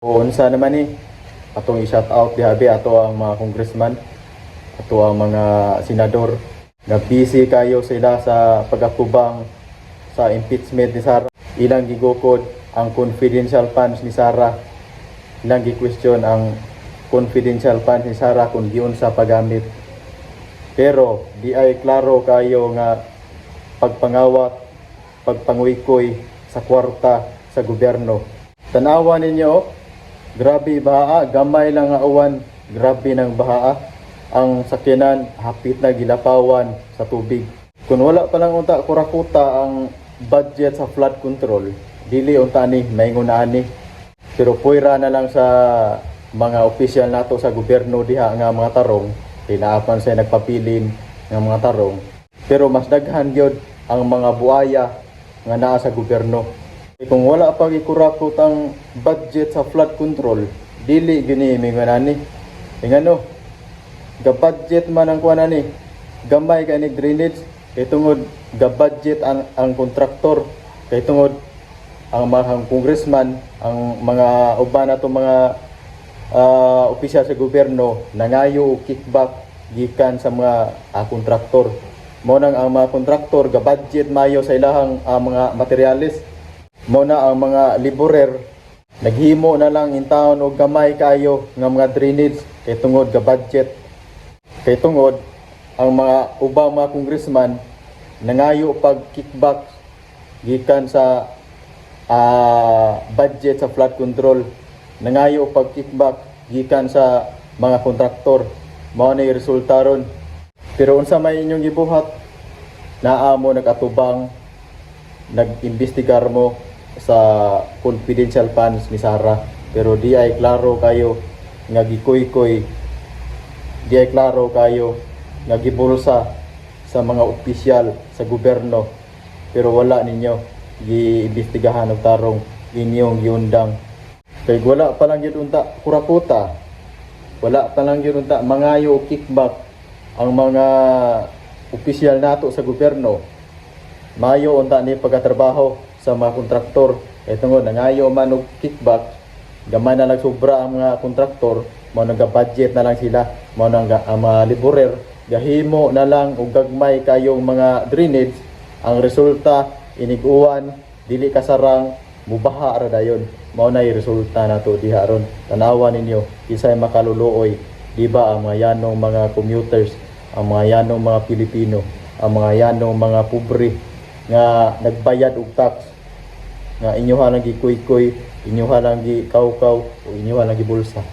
O unsa naman ni atong i-shout out diha be ato ang mga congressman, ato ang mga senador nga busy kayo sila sa pag-atubang sa impeachment ni Sara. Ilang gigukod ang confidential funds ni Sara. Ilang gi-question ang confidential funds ni Sara kung giunsa paggamit. Pero di ay klaro kayo nga pagpangawat, pagpanguykoy sa kwarta sa gobyerno. Tanawa ninyo, oh, grabe baha, gamay lang nga uwan, grabe ng baha. Ang sakyanan hapit na gilapawan sa tubig. Kung wala pa lang unta kurakuta ang budget sa flood control, dili unta ni maingon na ani. Pero puwera na lang sa mga opisyal nato sa gobyerno diha nga mga tarong, kay naa pa sa nagpabilin nga mga tarong. Pero mas daghan gyud ang mga buaya nga naa sa gobyerno. Eh, kung wala pa gikurakot ang budget sa flood control, dili gyud ni mingon ani. Ingano, ga-budget man ang kuan ani. Gamay kay ni drainage kay tungod ga-budget ang kontraktor, kay tungod ang mga congressman, ang mga uban nato mga opisyal sa gobyerno nangayo og kickback gikan sa mga kontraktor. Mao nang ang mga kontraktor ga-budget mayo sa ilahang mga materyales. Mao na ang mga laborer naghimo na lang intawon og gamay kayo nga mga drainage kay tungod ga-budget. Kay tungod ang mga ubang mga congressman nangayo pag kickback gikan sa budget sa flood control, nangayo pag kickback gikan sa mga kontraktor. Mao na resulta ron. Pero unsa may inyong gibuhat? Naa mo nag-atubang, nag-imbestigar mo sa confidential funds ni Sara, pero di ay klaro kayo nga gikuy-kuy, di ay klaro kayo nga gibulsa sa mga opisyal sa gobyerno, pero wala ninyo giimbestigahan og tarong, inyong giundang. Kay wala pa lang gyud unta kurakuta, wala pa lang gyud unta mangayo og kickback ang mga opisyal nato sa gobyerno, mayo unta ni pagkatrabaho sa mga kontraktor kay tungod nangayo man og kickback, gamay na lang sobra ang mga kontraktor, mao nang budget na lang sila. Mao nang ang mga laborer gahimo na lang og gagmay kayong mga drainage. Ang resulta, inig-uwan, dili kasarang, mubaha ra dayon. Mao na resulta nato diha ron. Tanawa ninyo, kinsay makaluluoy? Di ba ang mga yanong mga commuters, ang mga yanong mga Pilipino, ang mga yanong mga pobre nga nagbayad og tax nga inyoha lang gikuy-kuy, inyoha lang gikawkaw o inyoha lang gibulsa?